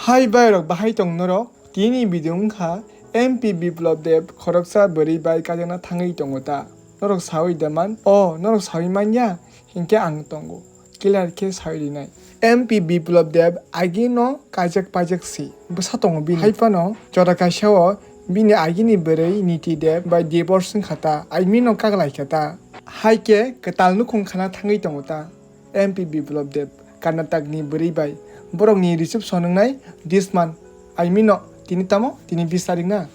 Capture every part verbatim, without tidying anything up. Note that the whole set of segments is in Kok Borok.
Hai bai rok, bahai tong norok? Tini video wngkha M P Biplab Deb khoroksa bwrwi bai kaijakna thangwi tongo ta? Norok sawi da man? O, norok sawi manya? Hinkhe ang tongo, clear khe sawi rinai. M P Biplab Deb agino kaijak paijak si, bwsa tongo bini. Hai phano jora kaisa o bini agini bwrwi Niti Deb bai divorce wngkha ta, I mean no kaglai kha ta. Hai khe kwtal nukhung khana thangwi tongo ta. M P Biplab Deb, Karnatak ni bwrwi bai borok ni reception wngnai this month, I mean no, tini tamo, tini bis tarik na,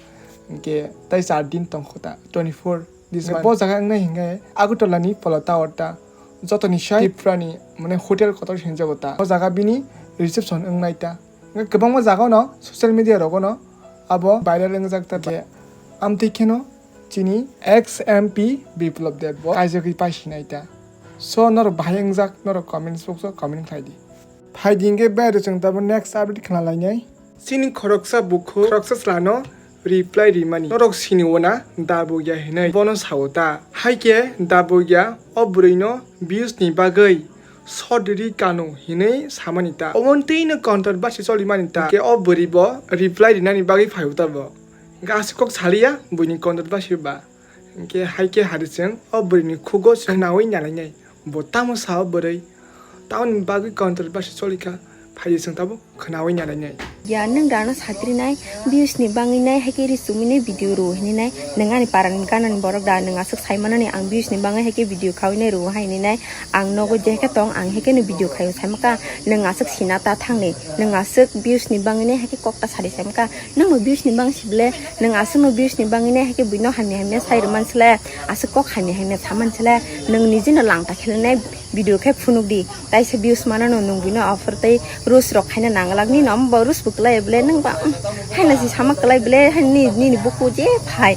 hinkhe tai char din tongkho ta, twenty four this month. Bo jaga wngnai hinkhe Agartala ni Pola Tower ta, jotoni sai Tripura ni mane hotel kotor hinjago ta. O jaga bini reception wngnai ta. Hinkhe kwbangma jaga no social media rogo no abo viral wngjak ta. Hinkhe amtwi kheno chini ex M P Biplab Deb bo kaijagwi paisinai ta. So norok bahai wngjak, norok comments box o comment khlai di. Phai di hinkhe bai rok chwng tabo next update khna lainai. Chini khoroksa bukhuk khoroksa chwla no reply rimani norok sini o na, Dabugya hinwi bono sao ta. Hai khe Dabugya o bwrwi no views ni bagwi sodri kanu hinwi samani ta. Omo twi no controversy cholimani ta. Hinkhe o bwrwi bo reply rinani bagwi phai o ta bo. Hinkhe aswk kok saliya buini controversy ba. Hinkhe hai khe hari chwng o bwrwi ni khugo chwng khnaui nalainai. Bo tamo sao bwrwi? Tamoni bagwi controversy cholikha, phai di chwng tabo khnaui nalainai. Ya, nwng da ano satri nai, views ni bangwi nai, hai khe ri chumui nai video rw hini nai, nwng ani para ni gana ni borok da, nwng aswk sai manani ang views ni bangwi hai khe video khaui nai rw hai hini nai, ang nogo je khe tong, ang hai khe no video khaio sai maka, nwng aswk sina ta thang ni, nwng aswk views ni bangwi nai hai khe kok ta sari sai maka, nwng bo views ni bang si ble, nwng aswk no views ni bangwi nai hai khe buino hamya hamya sai rw man sle, aswk kok hamya hamya sa man sle, nwng niji no lang ta khele nai. Video khe phunuk di, taisa views manano nwng buino offer tei rules rok khaina nanglak, nini omo bo rules bo kwlai bele, nwng ba, um, haina si sama kwlai bele, haini nini buku je phai,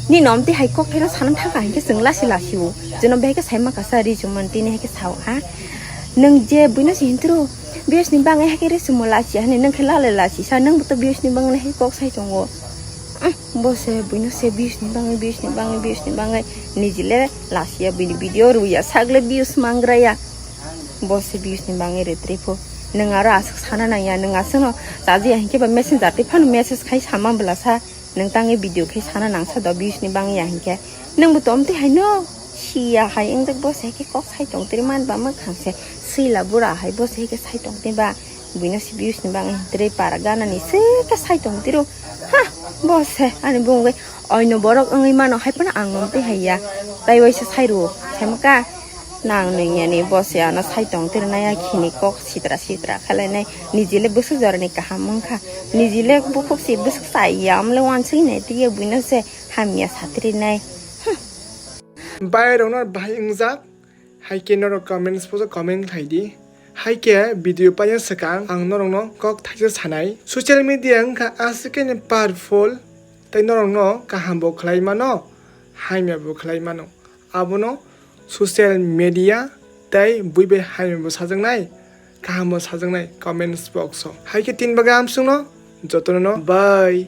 nini omtwi hai kok thaino sana thangkha hinkhe chwng lasi lasi o, jono behai khe saima kasa ri chumani tini hai khe sao ha, nwng je buino si hintro views ni bangwi hai khe ri chumo lasi hani nwng khe lale lasi sa, nwng bo to views ni bangwi hai kok sai tongo. Bo se buino se views ni bangwi, views ni bangwi, views ni bangwi nijile lasiya bini video rwya sagle views mangraya. Bo se views ni bangwi retripo. Nwng aro aswk sana nangya, nwng aswkno chajiya hinkhe ba messenger tei phano message khai sama bwlasa. Nwng tangwi video khai sana nangsa do views ni bangya hinkhe. Nwng bo tomtwi haino siya hai wngjak bo se khe kok sai tongtiri man ba mwkhang se swila bura hai bo se khe sai tongtwi ba. Buino si views ni bangwi hinkhe para gana ni se khe sai tongtiro. Ha, bo se ani bungwi oino borok wngwi mano hai phano ang omtwi hai ya. Tai waisa sai rwo, sai maka. Nang nung yani bo se ano sai tongtiro naya khini kok sitra sitra khalai nai. Nijile bwswk jorani kaham wngkha. Nijile bukhuk si bwswk sai ya amle wansuk nai tiye buino se hamya satri nai. Bai rokno bahai wngjak. Hai khe norok comments box o comment khlai di. Hai khe video paina swkang ang norokno kok thaisa sanai. Social media wngkha aswk khe ni powerful, tei norokno kaham bo khlai mano, hamya bo khlai mano. Abono social media tei bui bai hamya bo sajaknai, kaham bo sajaknai comments box o. Hai khe tini bagwi amsukno jotono no bye.